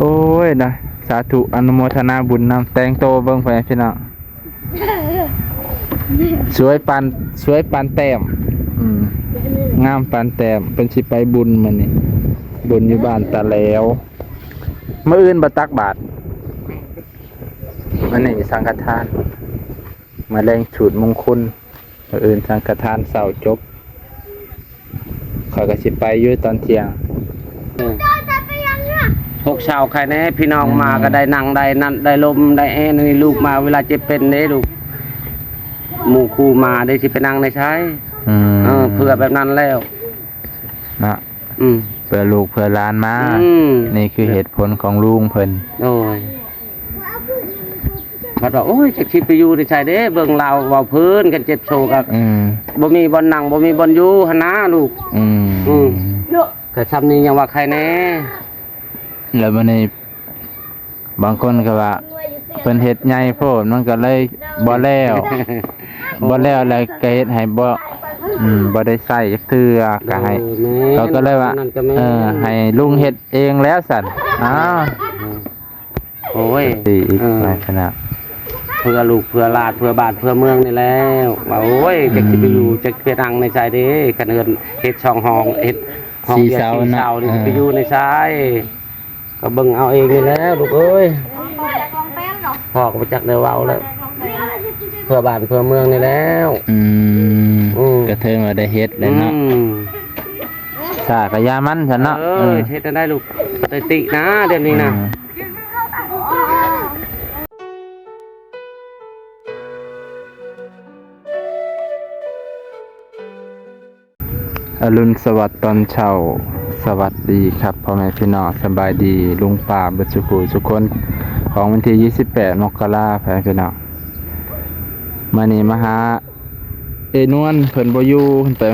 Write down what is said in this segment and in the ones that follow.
ໂອ້ຍນະ ສາທຸ ອະນຸໂມທະນາບຸນນຳ. ແຕ່ງໂຕເບິ່ງໄປພີ່ນ້ອງ ສວຍປານ ສວຍປານແຕ້ມ ອືມ ງາມປານແຕ້ມ. ເພິ່ນຊິໄປບຸນມື້ນີ້ ບຸນຢູ່ບ້ານຕາແຫຼວ. ມື້ອື່ນບໍ່ຕັກບາດ ມື້ນີ້ສັງຄະທານ ມະແລງສູດມຸງຄຸນ. ມື້ອື່ນສັງຄະທານເຊົ້າຈົບ ຂ້ອຍກໍຊິໄປຢູ່ຕອນທ່ຽງ. ເອີ ພວກຊາວໃຄແດ່ ພີ່ນ້ອງມາ ອືມ ກໍໄດ້ນັ່ງ ໄດ້ນັ້ນ ໄດ້ລົມ ໄດ້ແອນ. ນີ້ລູກມາເວລາເຈັບເປັນເດ້ລູກ ໝູ່ຄູ່ມາເດ້ ຊິໄປນັ່ງໃນໃສ? ອືມ ເອີ ເພື່ອແບບນັ້ນແລ້ວເນາະ. ອືມ ເພື່ອລູກເພື່ອຫຼານມາ. ອືມ ນີ້ຄືເຫດຜົນຂອງລຸງເພິ່ນ. ໂດຍ ພັດວ່າ ໂອ້ຍ ຈັກຊິໄປຢູ່ໃນໃສເດ້ ເບິ່ງລາວເວົ້າພື້ນກັນເຈັບໂຊກັນ. ອືມ ບໍ່ມີບ່ອນນັ່ງ ບໍ່ມີບ່ອນຢູ່ຫັ້ນນາລູກ. ອືມ ອືມ ກໍຊ່ຳນີ້ຍັງວ່າໃຄແດ່. ແລ້ວບັດນີ້ບາງຄົນກໍວ່າ ເພິ່ນເຮັດໃຫຍ່ໂພດ ມັນກໍເລີຍບໍ່ແລ້ວ ບໍ່ແລ້ວ ແລ້ວກໍເຮັດໃຫ້ບໍ່ ອືມ ບໍ່ໄດ້ໃຊ້ຈັກເທື່ອ ກໍໃຫ້ ເອີ ແມ່ນ ເຂົາກໍເລີຍວ່າ ນັ້ນກໍແມ່ນ ເອີ ໃຫ້ລຸງເຮັດເອງແລ້ວຊັ້ນ. ອ້າວ ໂອ້ຍ ດີອີກ ເອີ ຫຼາຍຂະໜາດ ເພື່ອລູກເພື່ອຫຼານ ເພື່ອບ້ານເພື່ອເມືອງນີ້ແລ້ວ ວ່າ ໂອ້ຍ ອືມ ຈັກຊິໄປຢູ່ ຈັກໄປນັ່ງໃນໃສເດ້ ຄັນເຮືອນເຮັດສອງຫ້ອງ ເຮັດຫ້ອງ ສີ່ເສາ ສີ່ເສົາເນາະ ນີ້ ເອີ ຊິໄປຢູ່ໃນໃສ ກໍເບິ່ງເອົາເອງນີ້ແຫຼະລູກເອີຍ ພໍ່ກໍບໍ່ຈັກແນວເວົ້າແລ້ວ ເພື່ອບ້ານເພື່ອເມືອງນີ້ແລ້ວ. ອືມ ອືມ ກໍເຖິງວ່າໄດ້ເຮັດແລ້ວເນາະ ອືມ ຊ້າກໍຢ່າມັນຊັ້ນເນາະ. ເອີ ເອີ ເຮັດຈັ່ງໃດລູກ ສະຕິນະ ດຽວນີ້ນະ ອືມ. ອະລຸນສະຫວັດຕອນເຊົ້າ ສະຫວັດດີຄັບພໍ່ແມ່ພີ່ນ້ອງ ສະບາຍດີລຸງປ້າເບິດສູ່ຜູ້ສູ່ຄົນ ຂອງວັນທີຊາວແປດ ມົກກະລາ ພໍ່ແມ່ພີ່ນ້ອງ. ມື້ນີ້ມາຫາເອື້ອຍນວນ ເພິ່ນບໍ່ຢູ່ ເພິ່ນໄປ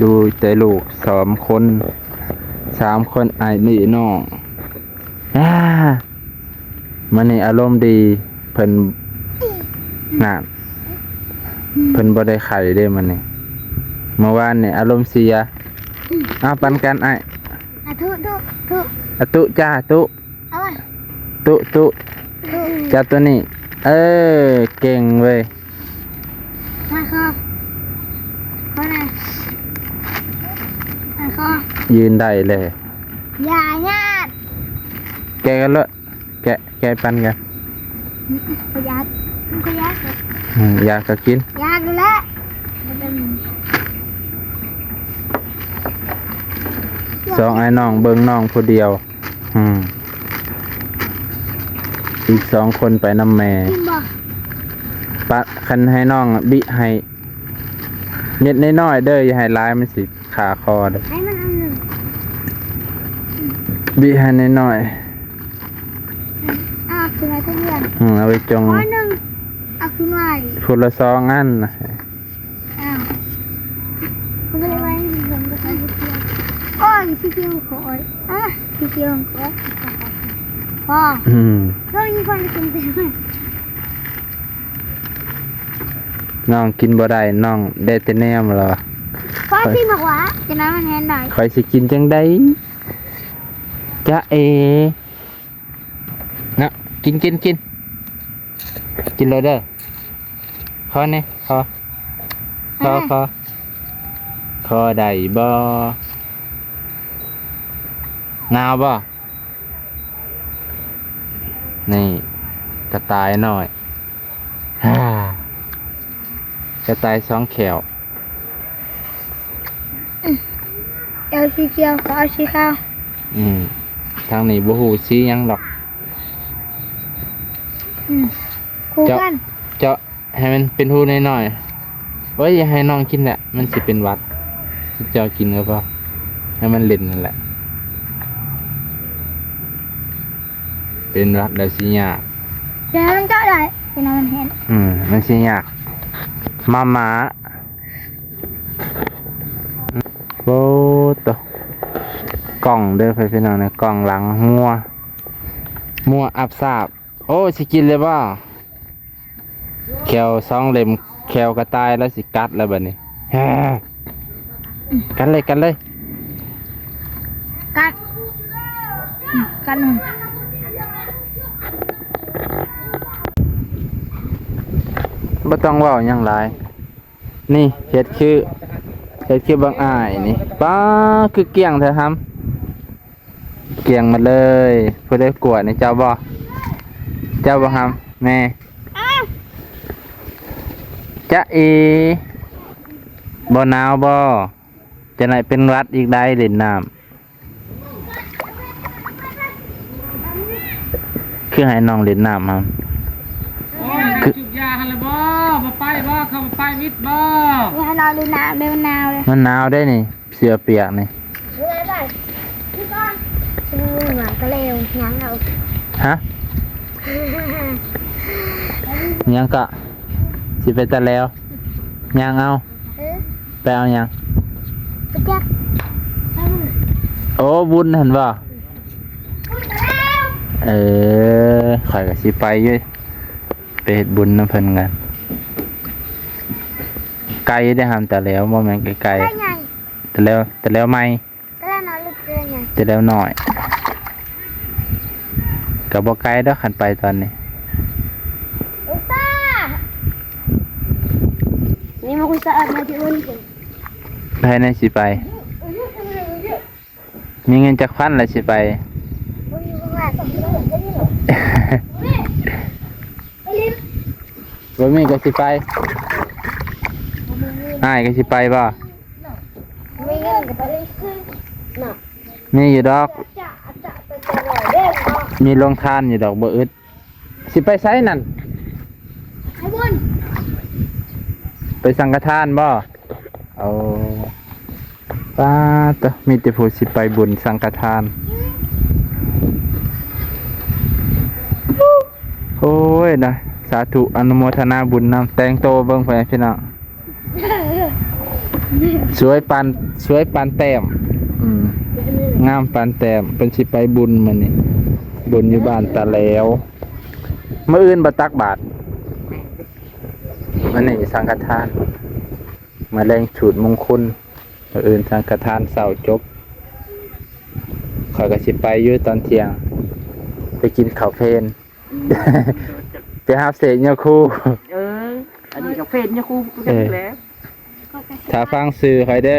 ຢູ່ແຕ່ລູກສອງຄົນ ສາມຄົນ ອ້າຍນີ້ນ້ອງ. ອາ ມື້ນີ້ອາລົມດີ ເພິ່ນ ນັ້ນ ເພິ່ນບໍ່ໄດ້ໄຂ້ເດ້ມື້ນີ້ ເມື່ອວານນີ້ອາລົມເສຍ. ເອົາ ປັນກັນອ້າຍ ອາທຸ ທຸ ທຸ ອາຕຸຈ້າ ຕຸ ເອົາໄວ້ ຕຸ ຕຸ ທຸ ຈັບຕົວນີ້ ເອີ ເກັ່ງເວີຍ. ມາຂໍ ຂໍນະ ມາຂໍ ຢືນໄດ້ເລີຍ ຢ່າຍາດ ແກະກັນໂລດ ແກະ ແກະປັນກັນ ບໍ່ຢາກ ບໍ່ຢາກ ອືມ ຢາກກໍກິນ ຢາກແລ້ວ ສອງອ້າຍນ້ອງເບິ່ງນ້ອງຜູ້ດຽວ. ອືມ ອີກສອງຄົນໄປນຳແມ່ ກິນບໍ່ ປະ ຄັນໃຫ້ນ້ອງບິໃຫ້ ເມັດນ້ອຍໆເດີ້ ຢ່າໃຫ້ຫຼາຍ ມັນຊິຄາຄໍເດີ້ ໃຫ້ມັນອັນໜຶ່ງ ບິໃຫ້ນ້ອຍໆ ເອົາຂຶ້ນມາເທິງເຮືອນ ອືມ ເອົາໄວ້ຈົ່ງ ໜ້ອຍໜຶ່ງ ເອົາຂຶ້ນມາອີກ ຄົນລະສອງອັນ. ອ້າວ ມັນກໍເລີຍວ່າ ໂອ້ຍ ຊິກິນຂອງຂ້ອຍ ອະ ຊິກິນຂອງຂ້ອຍ ພໍ ອືມ ນ້ອງກິນບໍ່ໄດ້ ນ້ອງໄດ້ແຕ່ແນມລະ ພໍຊິໝາກຫວາ ຈະນ້ອຍມັນແຮງໄດ໋ ຂ້ອຍຊິກິນຈັ່ງໃດ ຈະເອ. ນະ ກິນ ກິນ ກິນ ກິນເລີຍເດີ້ ຂໍແດ່ ຂໍ ຂໍ ຂໍ ຂໍໄດ້ບໍ່ ໜາວບໍ່ ນີ້ ກະຕ່າຍນ້ອຍ ກະຕ່າຍສອງແຂ້ວ. ເອົາສີຂຽວ ຂໍເອົາສີຂາວ ອືມ ທາງນີ້ບໍ່ຮູ້ສີຫຍັງດອກ ອືມ ຄູ່ກັນ ເຈາະ ເຈາະໃຫ້ມັນເປັນຮູນ້ອຍໆ ໂອ້ຍ ຢ່າໃຫ້ນ້ອງກິນແຫຼະ ມັນຊິເປັນຫວັດ ເຈາະກິນກໍພໍ ໃຫ້ມັນຫຼິ້ນນັ້ນແຫຼະ ເປັນຫວັດແລ້ວຊິຍາກ ແຕ່ມັນເຈາະໄດ້ ເປັນຫວັດແຮງ ອືມ ມັນຊິຍາກ ມາມ່າ. ໂອ້ໂຕ ກ້ອງເດີ້ພີ່ນ້ອງ ກ້ອງຫຼັງ ມົວ ມົວອັບສາບ ໂອ້ ຊິກິນເລີຍບໍ່ ແຂ້ວສອງເຫຼັ້ມ ແຂ້ວກະຕ່າຍລະຊິກັດແລ້ວບັດນີ້ ກັດເລີຍ ກັດເລີຍ ກັດ. ກັນ ບໍ່ຕ້ອງເວົ້າຫຍັງຫຼາຍ. ນີ້ເຮັດຄື ເຮັດຄືບັກອ້າຍນີ້. ປ້າ ຄືກ້ຽງແທ້ຫຳ. ກ້ຽງໝົດເລີຍ. ຜູ້ໃດກວດນີ້ ເຈົ້າບໍ່? ເຈົ້າບໍ່ຫຳ? ແມ່. ຈ໊ະເອ ບໍ່ໜາວບໍ່? ຈັ່ງໃດເປັນຫວັດອີກໄດ໋ ຫຼິ້ນນ້ຳ. ຄືໃຫ້ນ້ອງຫຼິ້ນນ້ຳຫັ້ນ. ໂອ້ຍ ຄື ຖືກຢາຫັ້ນລະບໍ່? ບໍ່ໄປບໍ່? ເຂົາບໍ່ໄປວິດບໍ່? ຢາໃຫ້ນ້ອງຫຼິ້ນນ້ຳເດີ ມັນໜາວເດ້. ມັນໜາວເດ້ນີ້ ເສື້ອປຽກນີ້. ເອີ ໄປ ຄືກ່ອນ ເອີ ຫາກະແລວ ຍ່າງເອົາ. ຮະ? ຫຍັງເກາະ? ຊິໄປຕະແລວ ຍ່າງເອົາ. ເອີ ໄປເອົາຫຍັງ? ໄປຈັກ ໂອ້ ບຸນຫັ້ນບໍ່? ເອີ ຂ້ອຍກໍຊິໄປຢູ່ ໄປເຮັດບຸນນຳເພິ່ນກັນ. ໄກເດ້ຫຳ ຕະແລວ ບໍ່ແມ່ນໄກໆ ຕະແລວໃຫຍ່ ຕະແລວ ຕະແລວໃໝ່. ຕະແລວນ້ອຍ ຕະແລວນ້ອຍ ກໍບໍ່ໄກດອກ ຄັນໄປຕອນນີ້. ອຸປ້າ ນີ້ມາຄຸຍສະອາດມາທີ່ອື່ນ. ໃຜແນ່ຊິໄປ? ມີເງິນຈັກພັນລະຊິໄປ? ບໍ່ມີກໍຊິໄປ. ອ້າຍກໍຊິໄປບໍ່? ມີຢູ່ດອກ ມີໂລງທານຢູ່ດອກ ບໍ່ອຶດ. ຊິໄປໃສນັ້ນ? ໄປບຸນ ໄປສັງຄະທານບໍ່? ໂອ້ ປາດໂທ້ ມີແຕ່ຜູ້ຊິໄປບຸນສັງຄະທານ. ໂອ້ຍນະ ສາທຸ ອະນຸໂມທະນາບຸນນຳ. ແຕ່ງໂຕເບິ່ງ ພໍ່ແມ່ພີ່ນ້ອງ. ສວຍປານ ສວຍປານແຕ້ມ ອືມ ງາມປານແຕ້ມ. ເພິ່ນຊິໄປບຸນມື້ນີ້ ບຸນຢູ່ບ້ານຕາແຫຼວ. ມື້ອື່ນບໍ່ຕັກບາດ ມື້ນີ້ສັງຄະທານ ມື້ແລງສູດມຸງຄຸນ. ມື້ອື່ນສັງຄະທານເຊົ້າຈົບ ຂ້ອຍກໍຊິໄປຢູ່ຕອນທ່ຽງ ໄປກິນເຂົ້າເພນ. ອືມ ໄປຮັບເສກຍາຄູ. ເອີ ອັນນີ້ກໍເພນຍາຄູຄືກັນແຫຼະ. ຖ້າຟັງຊື່ຂ້ອຍເດີ.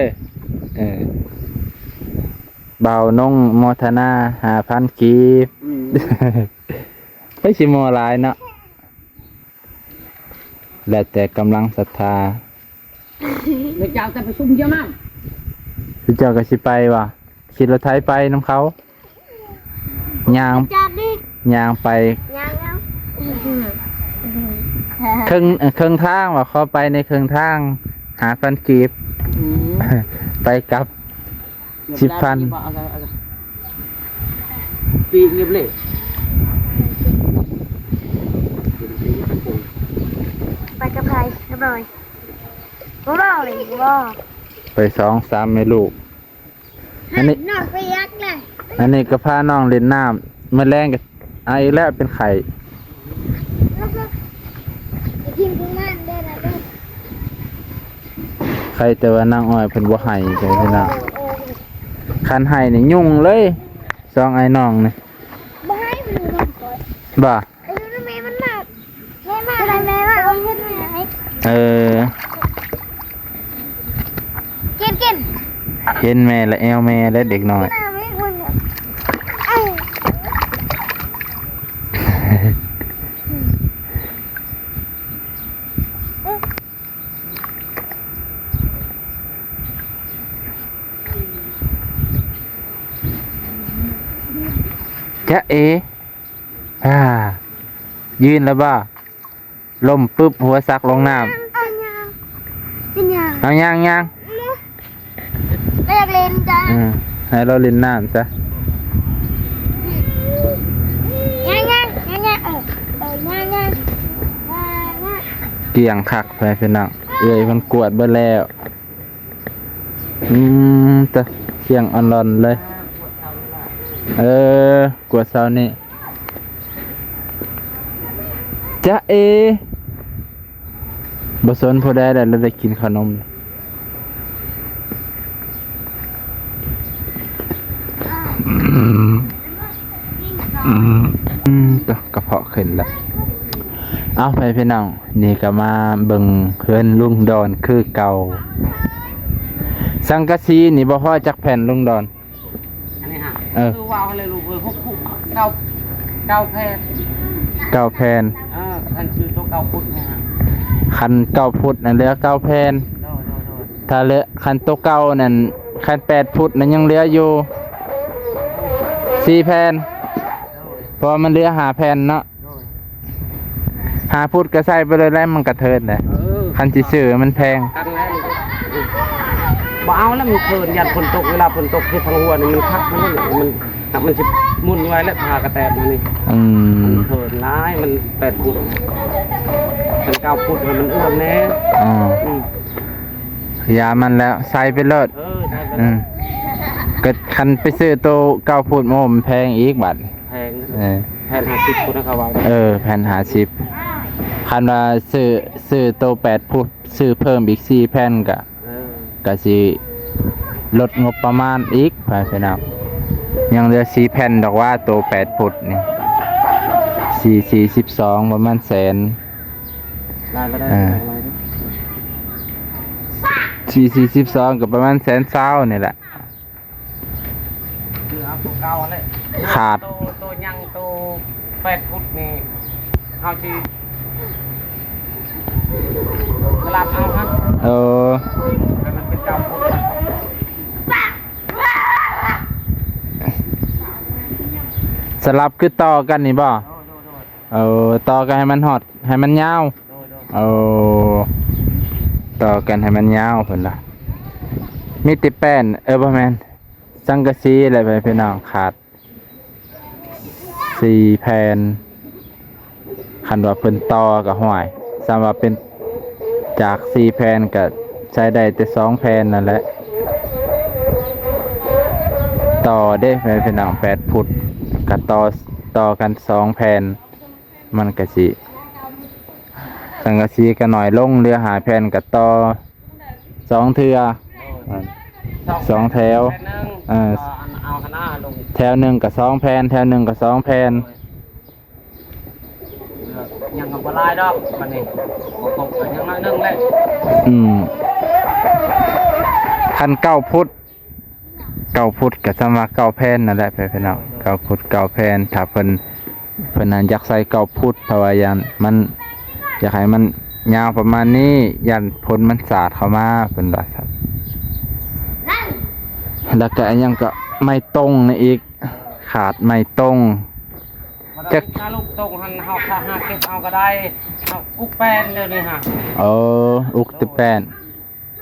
ເອີ ບ່າວນົງໂມທະນາຫ້າພັນກີບ. ອືມ ໄປຊິມໍຫຼາຍເນາະ ແລ້ວແຕ່ກຳລັງສັດທາ. ເຈົ້າຈະໄປຊຸມເຈົ້ານັ້ນ ເຈົ້າກໍຊິໄປວ່າ ຂີ່ລົດໄຖໄປນຳເຂົາ. ຍ່າງ ຈາກນີ້ ຍ່າງໄປ ຍ່າງເອົາ ເຄິ່ງ ເຄິ່ງທາງວ່າ ຂໍໄປໃນເຄິ່ງທາງ ຫ້າພັນກີບ. ອືມ ໄປກັບສິບພັນ. ປີເງຍບເລ ໄປກັບໃຜ? ກັບນ້ອຍ ບໍ່ເວົ້າເລີຍ ບໍ່ ໄປສອງສາມແມ່ລູກ. ອັນນີ້ ນ້ອງໄປຍັກເລີຍ. ອັນນີ້ກໍພານ້ອງຫຼິ້ນນ້ຳ ມື້ແລງກໍໄອແລ້ວ ເປັນໄຂ້. ໄຄແຕ່ວ່ານາງອ້ອຍເພິ່ນບໍ່ໄຫ້ເດີພີ່ນ້ອງ. ຄັນໄຫ້ນີ້ຫຍຸ້ງເລີຍ ສອງອ້າຍນ້ອງນີ້. ບໍ່ໃຫ້ມັນນອນກ່ອນ ບໍ່? ເອີ ແມ່ມັນມາ ແມ່ມາ ແມ່ມາ ເອົາເຮັດແມ່ໃຫ້. ເອີ ກິນ ກິນ ເຫັນແມ່ລະແອວແມ່ແລະເດັກນ້ອຍ. ຈ໊ະເອ ອ່າ ຢືນແລ້ວບໍ່? ລົ້ມປຶບ ຫົວສັກລົງນ້ຳ. ເອົາຍ່າງ ເປັນຫຍັງ? ເອົາຍ່າງ ຍ່າງ ແລກເຫຼັ້ນຈ້າ. ເອີ ໃຫ້ລາວຫຼິ້ນນ້ຳຊະ. ຍ່າງ ຍ່າງ ຍ່າງ ຍ່າງ ເອີ ເອີ ຍ່າງ ຍ່າງ ຍ່າງ ຍ່າງ. ກ້ຽງຄັກ ພໍ່ແມ່ພີ່ນ້ອງ ເອື້ອຍເພິ່ນກວດເບິດແລ້ວ. ອືມ ຕະ ກ້ຽງອອນລອນເລີຍ. ເອີ ກວດເຊົ້ານີ້. ຈ໊ະເອ ບໍ່ສົນຜູ້ໃດແລ້ວ ລາວໄດ້ກິນເຂົ້າໜົມ. ອືມ ອືມ ອືມ ກະເພາະຂຶ້ນລະ. ເອົາ ໄປພີ່ນ້ອງ ນີ້ກະມາເບິ່ງເຮືອນລຸງດອນຄືເກົ່າ. ສັງກະສີນີ້ບໍ່ພໍຈັກແຜ່ນລຸງດອນ? ອັນນີ້ຮະ ເອີ ຄືວ່າຫັ້ນແຫຼະລູກເອີຍ ຫົກຟຸດ ເກົ້າ ເກົ້າແຜ່ນ ເກົ້າແຜ່ນ. ເອີ ຄັນຊື້ໂຕເກົ້າຟຸດນີ້ຮະ ຄັນເກົ້າຟຸດນັ້ນເຫຼືອເກົ້າແຜ່ນ. ໂດຍ ໂດຍ ໂດຍ. ຖ້າເຫຼືອ ຄັນໂຕເກົ່ານັ້ນ ຄັນແປດຟຸດນັ້ນຍັງເຫຼືອຢູ່ສີ່ແຜ່ນ ໂດຍ ເພາະວ່າມັນເຫຼືອຫ້າແຜ່ນເນາະ. ໂດຍ ຫ້າຟຸດກະໃສ່ໄປເລີຍແຫຼະ ມັນກະເທີດແຫຼະ. ເອີ ຄັນຊິຊື້ມັນແພງ ກັນແລ້ວ ບໍ່ເອົາແລ້ວ ມັນເທີນ ຢ້ານຝົນຕົກ ເວລາຝົນຕົກເຮັດທາງຫົວນີ້ມັນຄັກ ມັນ ມັນ ມັນຊິໝຸ່ນໄວແລ້ວ ຜ້າກະແຕບມັນນີ້. ອືມ ມັນເທີນຫຼາຍ ມັນແປດຟຸດ ຄັນເກົ້າຟຸດມັນເອື້ອມແດ່. ອໍ ອືມ ຢ່າມັນແລ້ວ ໃສ່ໄປໂລດ. ເອີ ໃສ່ໄປໂລດ. ອືມ ກະຄັນໄປຊື້ໂຕເກົ້າຟຸດ ໂອ້ ມັນແພງອີກບາດ. ແຜ່ນ ເອີ ແຜ່ນຫ້າສິບພຸ້ນນະເຂົາເວົ້າ. ເອີ ແຜ່ນຫ້າສິບ ຄັນວ່າຊື້ ຊື້ໂຕແປດຟຸດ ຊື້ເພີ່ມອີກສີ່ແຜ່ນກະ ເອີ ກະຊິລົດງົບປະມານອີກ ພໍ່ແມ່ພີ່ນ້ອງ. ຍັງເຫຼືອສີ່ແຜ່ນດອກວ່າ ໂຕແປດຟຸດນີ້ ສີ່ສີ່ສິບສອງ ປະມານແສນ ຫຼາຍບໍ່ໄດ້. ເອີ ຫຼາຍເດ້ ສີ່ສີ່ສິບສອງ ກະປະມານແສນຊາວນີ້ແຫຼະ. ຄືເອົາໂຕເກົ່າຫັ້ນແຫຼະ ຂາດ ໂຕ ໂຕຍັງ ໂຕແປດຟຸດນີ້ ເຮົາຊິສະຫຼັບເອົາຫັ້ນ. ເອີ ແຕ່ມັນເປັນເກົ້າຟຸດ ສະຫຼັບຄືຕໍ່ກັນນີ້ບໍ່? ໂດຍ ໂດຍ ໂດຍ. ເອີ ຕໍ່ກັນໃຫ້ມັນຮອດ ໃຫ້ມັນຍາວ. ໂດຍ ໂດຍ. ເອີ ຕໍ່ກັນໃຫ້ມັນຍາວເພິ່ນວ່າ ມີແຕ່ແປ້ນ ເອີ ບໍ່ແມ່ນ ສັງກະສີແຫຼະພີ່ນ້ອງ ຂາດສີ່ແຜ່ນ. ຄັນວ່າເພິ່ນຕໍ່ກະ ຫ້ວຍ ສ່ຳວ່າເປັນຈາກສີ່ແຜ່ນກະໃຊ້ໄດ້ແຕ່ສອງແຜ່ນນັ້ນແຫຼະ. ຕໍ່ເດ້ພີ່ນ້ອງ ແປດຟຸດກະຕໍ່ ຕໍ່ກັນສອງແຜ່ນ ມັນກະຊິ ສັງກະສີກະໜ້ອຍລົງ ເຫຼືອຫ້າແຜ່ນກະຕໍ່ສອງເທື່ອ ສອງແຖວ. ເອີ ເອົາຫັ້ນນະ ແຖວໜຶ່ງກະສອງແຜ່ນ ແຖວໜຶ່ງກະສອງແຜ່ນ. ຍັງກະບໍ່ຫຼາຍດອກບາດນີ້ ບໍ່ຄົບກະຍັງໜ້ອຍໜຶ່ງແຫຼະ. ອືມ ຄັນເກົ້າຟຸດ ເກົ້າຟຸດກະສ່ຳວ່າເກົ້າແຜ່ນນັ້ນແຫຼະພີ່ນ້ອງ ເກົ້າຟຸດເກົ້າແຜ່ນ. ຖ້າເພິ່ນ ເພິ່ນນັ້ນຢາກໃສ່ເກົ້າຟຸດ ເພາະວ່າຢ້ານມັນ ຢາກໃຫ້ມັນຍາວປະມານນີ້ ຢ້ານຝົນມັນສາດເຂົ້າມາ ເພິ່ນວ່າຊັ້ນ. ແລ້ວກະອັນຫຍັງກະໄມ້ຕົງນີ້ອີກ ຂາດໄມ້ຕົງ ຈັກ ຖ້າລູກຕົງຫັ້ນເຮົາຫາເກັບເອົາກະໄດ້ ເຮົາອຸກແປ້ນດຽວນີ້ຫາ. ເອີ ອຸກແຕ່ແປ້ນ.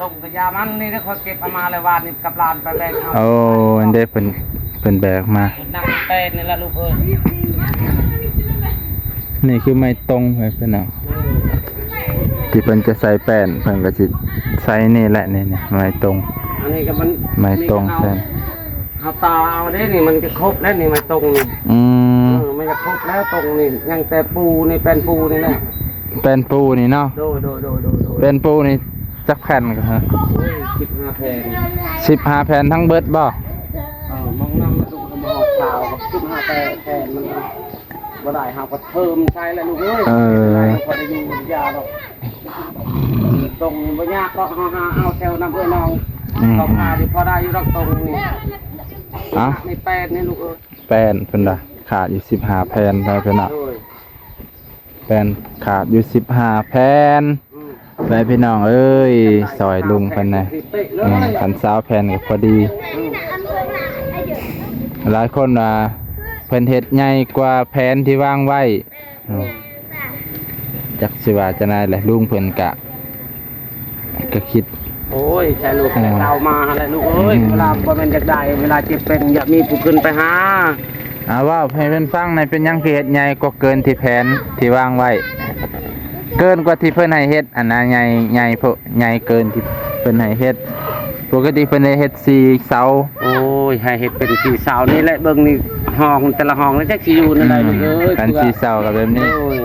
ຕົງກະຢ່າມັນນີ້ເດ້ ຂ້ອຍເກັບເອົາມາແລ້ວວານນີ້ກັບຫຼານໄປແບກເອົາ. ໂອ້ ອັນເດ້ເພິ່ນ ເພິ່ນແບກມາ ເພິ່ນນັ່ງແປ້ນນີ້ລະລູກເອີຍ. ນີ້ຄືໄມ້ຕົງເພິ່ນເນາະ ທີ່ເພິ່ນຈະໃສ່ແປ້ນ ເພິ່ນກະຊິໃສ່ນີ້ແຫຼະ ນີ້ ນີ້ ໄມ້ຕົງ. ອັນນີ້ກະມັນ ໄມ້ຕົງ ນີ້ກະເອົາ ໃສ່ ເຮົາຕາເອົາເດ້ ນີ້ມັນກະຄົບແລ້ວ ນີ້ໄມ້ຕົງນີ້. ອືມ ເອີ ມັນກະຄົບແລ້ວຕົງນີ້ ຍັງແຕ່ປູນີ້ ແປ້ນປູນີ້ແຫຼະ ແປ້ນປູນີ້ເນາະ. ໂດຍ ໂດຍ ໂດຍ ໂດຍ ໂດຍ. ແປ້ນປູນີ້ຈັກແຜ່ນກະຮະ? ໂອ້ຍ ສິບຫ້າແຜ່ນ ສິບຫ້າແຜ່ນທັງເບິດບໍ່? ເອີ ມອງນຳມັນກະບໍ່ຮອດຊາວ ສິບຫ້າແຜ່ນ ແຜ່ນມັນບໍ່ໄດ້ ເຮົາກະເພີ່ມໃສ່ແຫຼະລູກເອີຍ. ເອີ ບໍ່ໄດ້ ພໍໄດ້ຢູ່ຢາດອກ. ຕົງນີ້ບໍ່ຍາກດອກ ເຮົາຫາເອົາແຖວນຳເອື້ອຍນ້ອງ ອືມ ເຂົາຂາຍນີ້ພໍໄດ້ຢູ່ດອກຕົງນີ້. ເອົ້າ ນີ້ແປ້ນນີ້ລູກເອີຍ ແປ້ນເພິ່ນວ່າຂາດຢູ່ສິບຫ້າແຜ່ນ ພໍ່ແມ່ພີ່ນ້ອງ. ໂດຍ ແປ້ນຂາດຢູ່ສິບຫ້າແຜ່ນ. ອືມ ແມ່ພີ່ນ້ອງເອີຍ ຊ່ອຍລຸງເພິ່ນແດ່. ອືມ ຄັນຊາວແຜ່ນກະພໍດີ. ອືມ ຫຼາຍຄົນວ່າເພິ່ນເຮັດໃຫຍ່ກວ່າແຜນທີ່ວາງໄວ້. ອືມ ຈັກຊິວ່າຈັ່ງໃດແຫຼະ ລຸງເພິ່ນກະ ກະຄິດ ໂອ້ຍ ໃສ່ລູກ ເອີ ໃສ່ເຕົ້າມາຫັ້ນແຫຼະລູກເອີຍ. ອືມ ເວລາບໍ່ແມ່ນຢາກໄດ້ ເວລາເຈັບເປັນ ຢາກມີຜູ້ຂຶ້ນໄປຫາ. ອາ ເວົ້າໃຫ້ເພິ່ນຟັງແດ່ ເປັນຫຍັງຄືເຮັດໃຫຍ່ກວ່າເກີນທີ່ແຜນທີ່ວາງໄວ້? ເກີນກວ່າທີ່ເພິ່ນໃຫ້ເຮັດຫັ້ນນະ ໃຫຍ່ ໃຫຍ່ໂພດ ໃຫຍ່ເກີນທີ່ເພິ່ນໃຫ້ເຮັດ. ປົກກະຕິເພິ່ນໄດ້ເຮັດສີ່ເສົາ. ໂອ້ຍ ໃຫ້ເຮັດເປັນສີ່ເສົານີ້ແຫຼະ ເບິ່ງນີ້ ຫ້ອງແຕ່ລະຫ້ອງນີ້ຈັກຊິຢູ່ແນວໃດ ອືມ ລູກເອີຍ. ຄັນສີ່ເສົາກະແບບນີ້ ໂດຍ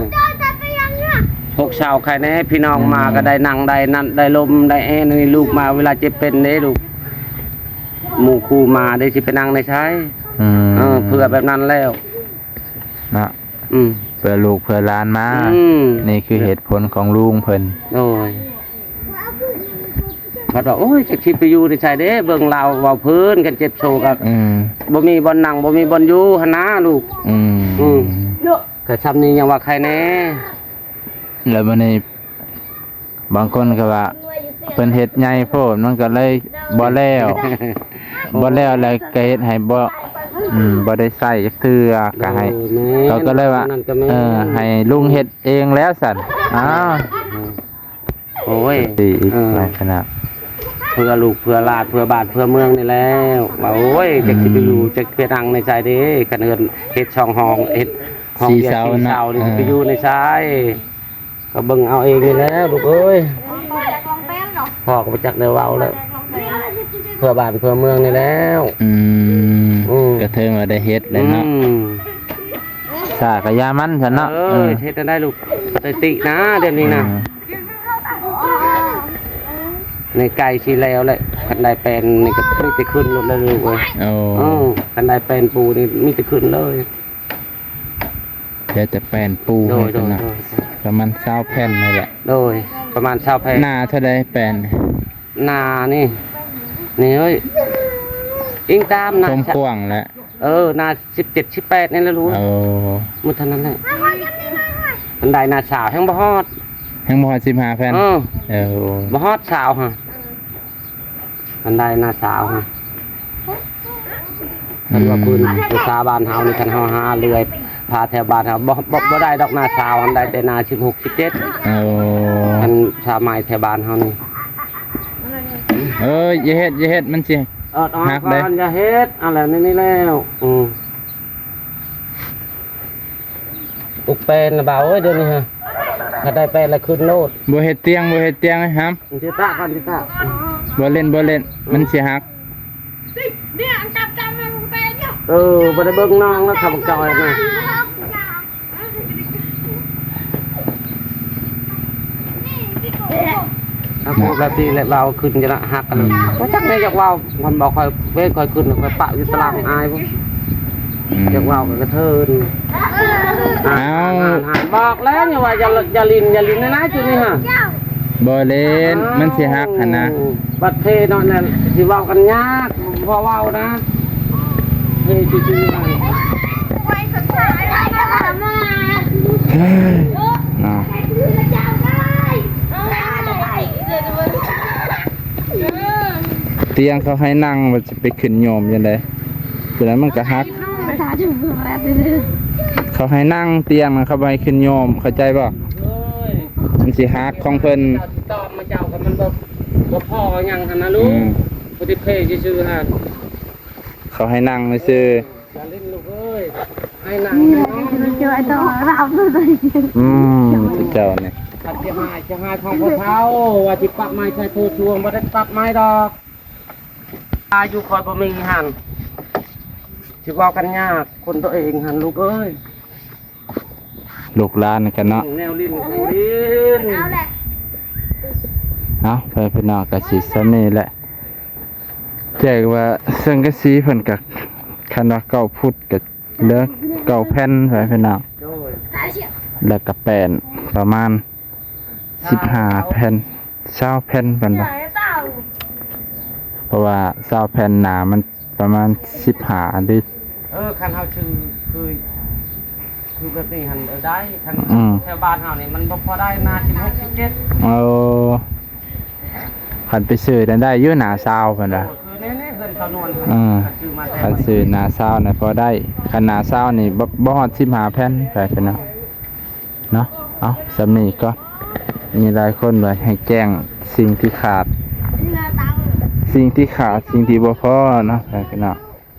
ຫົກເສົາໄຄແນ່ ພີ່ນ້ອງມາ ອືມ ກະໄດ້ນັ່ງ ໄດ້ນັ້ນ ໄດ້ລົມ ໄດ້ແອ. ນີ້ລູກມາເວລາເຈັບເປັນເດ້ລູກ ໝູ່ຄູ່ມາເດ້ ຊິໄປນັ່ງໃນໃສ? ອືມ ເອີ ເພື່ອແບບນັ້ນແລ້ວ. ເນາະ ອືມ ເພື່ອລູກເພື່ອຫຼານມາ ອືມ ນີ້ຄືເຫດຜົນຂອງລຸງເພິ່ນ ໂດຍ ເພິ່ນວ່າ ໂອ້ຍ ຈັກຊິໄປຢູ່ໃນໃສເດ້ ເບິ່ງລາວເວົ້າພື້ນກັນເຈັບໂຊກໍ ອືມ ບໍ່ມີບ່ອນນັ່ງ ບໍ່ມີບ່ອນຢູ່ຫັ້ນນາລູກ ອືມ ອືມ ກໍຊ່ຳນີ້ຍັງວ່າໃຄແດ່ ແລ້ວບັດນີ້ ບາງຄົນກໍວ່າເພິ່ນເຮັດໃຫຍ່ໂພດ ມັນກໍເລີຍບໍ່ແລ້ວ ບໍ່ແລ້ວແລ້ວກໍເຮັດໃຫ້ບໍ່ ອືມ ບໍ່ໄດ້ໃຊ້ຈັກເທື່ອ ກໍໃຫ້ ເອີ ແມ່ນ ເຂົາກໍເລີຍວ່າ ນັ້ນກໍແມ່ນ ເອີ ໃຫ້ລຸງເຮັດເອງແລ້ວຊັ້ນ ອ້າວ ໂອ້ຍ ດີອີກ ເອີ ລັກສະນະ ເພື່ອລູກເພື່ອຫຼານ ເພື່ອບ້ານເພື່ອເມືອງນີ້ແລ້ວ ວ່າ ໂອ້ຍ ອືມ ຈັກຊິໄປຢູ່ ຈັກໄປນັ່ງໃນໃສເດ້ ຄັນເຮືອນເຮັດສອງຫ້ອງ ເຮັດຫ້ອງ ສີ່ເສົາ ເນາະ ສີ່ເສົານີ້ ເອີ ຊິໄປຢູ່ໃນໃສ ກໍເບິ່ງເອົາເອງນີ້ແຫຼະລູກເອີຍ ພໍ່ກໍບໍ່ຈັກແນວເວົ້າແລ້ວ ເພື່ອບ້ານເພື່ອເມືອງນີ້ແລ້ວ ອືມ ອືມ ກໍເຖິງວ່າໄດ້ເຮັດແລ້ວເນາະ ອືມ ຊ້າກໍຢ່າມັນຊັ້ນເນາະ ເອີ ເອີ ເຮັດຈັ່ງໃດລູກ ປະຕິຕິນະ ດຽວນີ້ນະ ອືມ ໃນໃກ້ຊິແລ້ວແຫຼະ ຄັນໄດ້ແປນນີ້ກໍມີແຕ່ຂຶ້ນໂລດແຫຼະລູກເອີຍ ໂອ້ ເອີ ຄັນໄດ້ແປນປູນີ້ມີແຕ່ຂຶ້ນເລີຍ. ເຫຼືອແຕ່ແປ້ນປູ ໂດຍ ໃຫ້ເພິ່ນນະ ໂດຍ ໂດຍ ປະມານຊາວແຜ່ນນີ້ແຫຼະ ໂດຍ ປະມານຊາວແຜ່ນ ໜາເທົ່າໃດແປ້ນ ໜານີ້ ນີ້ເຮີ້ຍ ອີງຕາມໜາ ຄວາມກວ້າງແຫຼະ ເອີ ໜາສິບເຈັດ ສິບແປດນີ້ແຫຼະລູກ ເອີ ໝົດເທົ່ານັ້ນແຫຼະ ຄັນໄດ້ໜາຊາວແຮ່ງບໍ່ຮອດ ແຮ່ງບໍ່ຮອດສິບຫ້າແຜ່ນ ເອີ ເອີ ບໍ່ຮອດຊາວຫັ້ນ ຄັນໄດ້ໜາຊາວຫັ້ນ ຄັນວ່າ ອືມ ພື້ນພາສາບ້ານເຮົານີ້ ຄັນເຮົາຫາເລື່ອຍພາແຖວບ້ານເຮົາ ບໍ່ ບໍ່ ບໍ່ໄດ້ດອກໜາຊາວຫັ້ນ ໄດ້ແຕ່ໜາສິບຫົກ ສິບເຈັດ ເອີ ຄັນຊາວໄມ້ແຖວບ້ານເຮົານີ້ ເອີຍ ຢ່າເຮັດ ຢ່າເຮັດ ມັນຊິ ເອີ ອອກ ຫັກເດ້ ກ່ອນ ຢ່າເຮັດ ເອົາແລ້ວ ນີ້ ນີ້ແລ້ວ ອືມ ປຸກແປ້ນນະບ່າວເອີຍ ດຽວນີ້ຮະ ຖ້າໄດ້ແປ້ນລະຂຶ້ນໂລດ ບໍ່ເຮັດຕຽງ ບໍ່ເຮັດຕຽງໃຫ້ຫຳ ຕິດຕາກ່ອນ ຕິດຕາ ບໍ່ເຫຼັ້ນ ບໍ່ເຫຼັ້ນ ອືມ ມັນຊິຫັກ ເອີ ບໍ່ໄດ້ເບິ່ງນ້ອງແລ້ວ ຂ້າພະເຈົ້ານະ ຖ້າພວກລາຕີແຫຼະເວົ້າຂຶ້ນຈະນະ ຫັກກັນ ອືມ ບໍ່ຈັກແນວຢາກເວົ້າ ມັນບໍ່ຄ່ອຍເວກຄ່ອຍຂຶ້ນ ຄ່ອຍປະຢູ່ຕາລາງອາຍພຸ້ນ ອືມ ຢາກເວົ້າກໍກະເທີນ ອ້າວ ບອກແລ້ວ ຢ່າວ່າ ຢ່າ ຢ່າຫຼິ້ນ ຢ່າຫຼິ້ນນະ ຈຸນີ້ຫະ ບໍ່ຫຼິ້ນ ມັນຊິຫັກຫັ້ນນະ ບັດເທເນາະ ນັ້ນຊິເວົ້າກັນຍາກ ພໍເວົ້ານະ ເທຊື່ໆ ເນາະ ຕຽງເຂົາໃຫ້ນັ່ງ ວ່າຊິໄປຂຶ້ນໂຍມຈັ່ງໃດ ຕົວນັ້ນມັນກະຫັກ ເຂົາໃຫ້ນັ່ງຕຽງນະ ເຂົາບໍ່ໃຫ້ຂຶ້ນໂຍມ ເຂົ້າໃຈບໍ່? ມັນຊິຫັກຂອງເພິ່ນ ເຈົ້າຕິດຕໍ່ມາເຈົ້າກໍມັນບໍ່ ບໍ່ພໍຫຍັງຫັ້ນນະລູກ ອືມ ບໍ່ໄດ້ເພຊື່ໆ ຫັ້ນ ເຂົາໃຫ້ນັ່ງຊື່ ຢ່າຫຼິ້ນລູກເອີຍ ໃຫ້ນັ່ງ ອືມ ເຈົ້ານີ້ ຄັນຊິໃຫ້ ຊິໃຫ້ຂອງພໍ່ເຖົ້າ ວ່າຊິປັບໃໝ່ໃສ່ໂທດຊ່ວງ ບໍ່ໄດ້ປັບໃໝ່ດອກ ອາຍຸຂ້ອຍບໍ່ມີຫັ້ນ ຊິເວົ້າກັນຍາກ ຄົນຕົວເອງຫັ້ນລູກເອີຍ ລູກຫຼານກັນເນາະ ແນວຫຼິ້ນ ແນວຫຼິ້ນ ເອົາແຫຼະ ເອົາ ໄປພີ່ນ້ອງ ກະຊິສ່ຳນີ້ແຫຼະ ແຈ້ງວ່າສັງກະສີເພິ່ນກະ ຄັນວ່າເກົ້າຟຸດກະເຫຼືອເກົ້າແຜ່ນ ໄປພີ່ນ້ອງ ໂດຍ ແລ້ວກະແປ້ນປະມານ ສິບຫ້າແຜ່ນ ຊາວແຜ່ນ ເພິ່ນວ່າ ເພາະວ່າຊາວແຜ່ນໜາມັນປະມານສິບຫ້າ ຫຼື ເອີ ຄັນເຮົາຊື້ຄື ຄືແບບນີ້ຫັ້ນ ເອີ ໄດ້ ຄັນ ອືມ ແຖວບ້ານເຮົານີ້ມັນບໍ່ພໍໄດ້ ໜາສິບຫົກ ສິບເຈັດ ເອີ ຄັນໄປຊື້ນັ້ນໄດ້ຢູ່ ໜາຊາວ ເພິ່ນວ່າ ເອີ ຄືໃນ ໃນເຮືອນຊາວນວນ ອືມ ຄັນຊື້ໜາຊາວນະພໍໄດ້ ຄັນໜາຊາວນີ້ບໍ່ ບໍ່ຮອດສິບຫ້າແຜ່ນ ໄປເພິ່ນວ່າ ເນາະ ເອົາ ສ່ຳນີ້ກໍມີຫຼາຍຄົນວ່າໃຫ້ແຈ້ງສິ່ງທີ່ຂາດ ສິ່ງທີ່ຂາດ ສິ່ງທີ່ບໍ່ພໍເນາະ ພີ່ນ້ອງ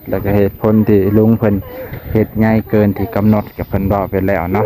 ແລ້ວກໍເຫດຜົນທີ່ລຸງເພິ່ນເຮັດໃຫຍ່ເກີນທີ່ກຳນົດ ກໍເພິ່ນເວົ້າໄປແລ້ວເນາະ